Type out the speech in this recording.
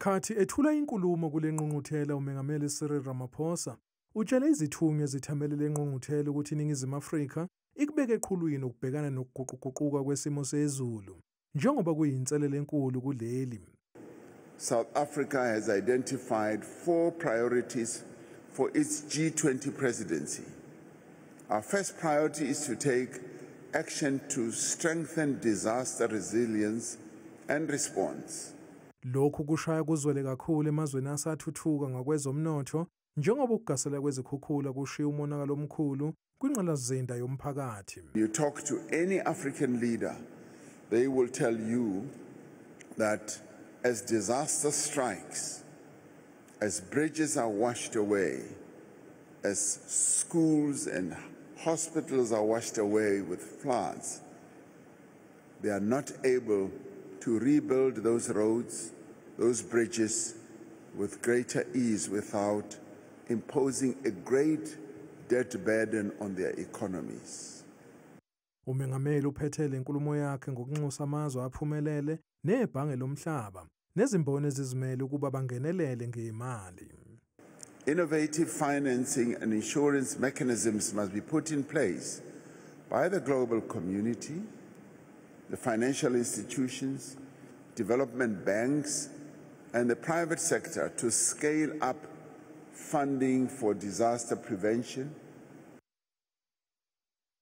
Khathi ethula inkulumo kule ngqungquthela, uMengameli Cyril Ramaphosa utshele izithunywa ezithamele le ngqungquthela ukuthi iNingizimu Afrika ikubeke eqhulwini ukubhekana nokuguquguquka kwesimo sezulu njengoba kuyinselelo enkulu kuleli. South Africa has identified four priorities for its G20 presidency. Our first priority is to take action to strengthen disaster resilience and response. Lokhu kushaya kuzwele kakhulu emazweni asathuthuka ngakwezomnotho njengoba ukugasela kwezikhukhula kushiya umonakalo omkhulu kwingqalasizinda yomphakathi. You talk to any African leader, they will tell you that as disaster strikes, as bridges are washed away, as schools and hospitals are washed away with floods, they are not able to rebuild those roads, those bridges with greater ease without imposing a great debt burden on their economies. Umengameli uphethele inkulumo yakhe ngokunxusa amazwe aphumelele nebhange lomhlaba nezimboni ezizimele ukuba bangenelele ngemali. Innovative financing and insurance mechanisms must be put in place by the global community, the financial institutions, development banks, and the private sector to scale up funding for disaster prevention,